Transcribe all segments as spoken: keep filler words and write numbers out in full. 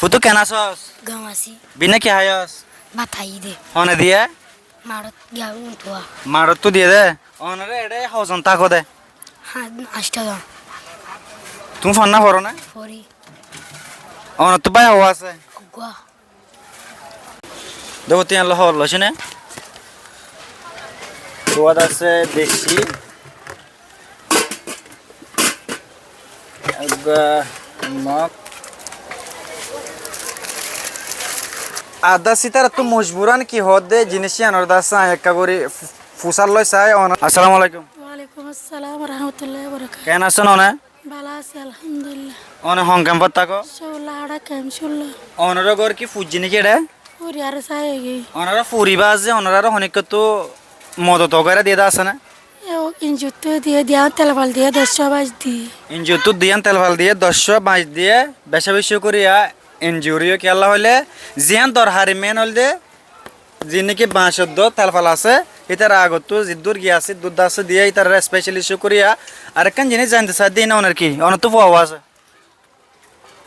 Utu ken asós? Gom así. Bine ki háiyos? Bát háiyi de. Hone diye? Maçot giya untúa. Maçottú diye de? Onore eçé hozon táko de? Há, ancto zon. Tuñí fonná foro né? Fori. Onottú bái hoó asé? Eggúa. Dókti, yían loi hoór loicó né? Tuáñr asé deci. Eggúa mok. Ar dase ítarattú mojburan ki hoódde jiníc yíanor dase añí ekká gorí fu-, fusár loi sai. Assalamu alaikum. Walaikum assalam wa rahmatullahi wa barakatuhu. Ken asón one? Bála así, alhamdulillah. One hon kempót táko? Cúlla, añára kemp Cúlla. Onoró gór ki fuijjé né ki eçé? Furi aró sai óigiyoi. Onorá furi bade onoráre honíkkattú modot uggúa diye dé asé né? Eó, enjiyottú diye, diyan telfal diye, doccúa bañc diye. Enjiyottú diyan telfal diye, doccúa bañc diye, becá becí cúkuriya enjiyoré. Kiyólla hoilé, ziyán dorhari men óilde, ziín niki bañcor dóu telfal asé, ítara agottú ziddúr giya asé, dúr dase diye, ítararé especially cúkuriya. Arekkán jiníc zainto saidde, iín onor ki? Onottú fua asé?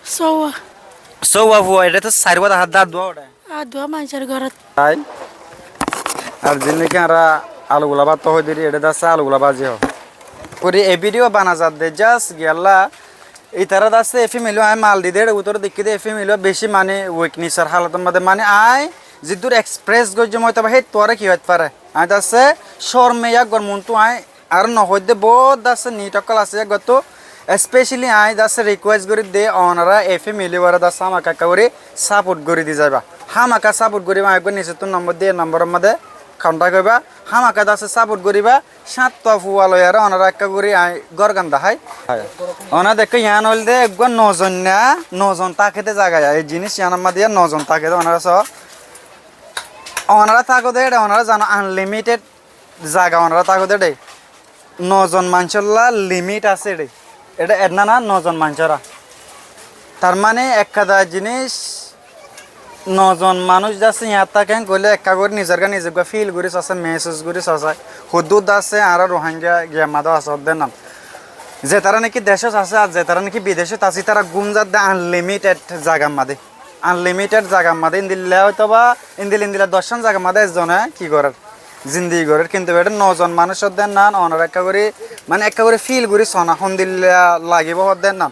Sóuwa. Sóuwa fua, eçé tó sairgúa dahá dé, ar duwá eçé? Ar duwá maincór górot. Ai. Ar ziín niki añára alugula bát hoó dé, eçé dase alugula bázi hoó. Furi e video bana zadde just kiyólla, ítara dase e family añí mal di dé, eçé bútore dekí dé e family beci mani weaknessor hálotor modé, mani añí ziddúr express goijjóm óito ba héttu aró ki óit fare. Añí dase córme yá gor muntú añí aró no hoóidde, boóut dase nit ókkol asé yá gottú. Especially añí dase request gorí dé, onorá e family uore dase hámaka ekká gorí support gorí di zaiba. Hámaka support goríba, añí eggúa nisottú nombor diyé, e nomboror modé contact óiba. Hámaka dase support goríba. Cáttuwa fua loiyaré onorá ekká gorí añí górgan dahái. Onorá dekkó, yián óilde eggúa nozon na, nozon táke dé zaga, e jiníc yiánor modé nozon táke dé, onorá só. Onorá táko dé eçé, onorá zano unlimited zaga onorá táko dé eçé. Nozon maincólla limit asé eçé. Eçé enná na, nozon maincólla. Tar mane ekkán jiníc, nozon manúic dase yián táke hoilé ekká gorí nizorgá nize eggúa feel gorí sasái, mehsus gorí sasái. Hoddúr dase añára Ruáingga giyar modé asé hoddé nan. Zetará niki decót asé ar zetará niki bidecót asé, ítara gúm zadde unlimited zagar modé. Unlimited zagar modé endilla óito ba, endilla endilla doccán zagar modé ezzone ki gorér, zindigi gorér. Kintu eçé nozon manúic hoddé nan, onorá ekká gorí, mane ekká gorí feel gorí sona, hondilla lagibó hoddé nan.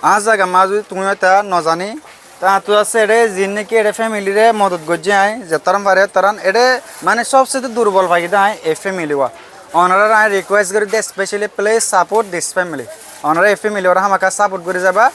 Añár zagar mazé zudi tuñí óita no zani, te añáttu asé eçé, ziín niki eçé family re modot goijjí añí, zettóran fari ettóran, eçé mane sobse durbol faiyí dé añí e family uore. Onoráre añí request gorí dé, especially please support this family. Onorá e family uore hámaka support gorí zaiba.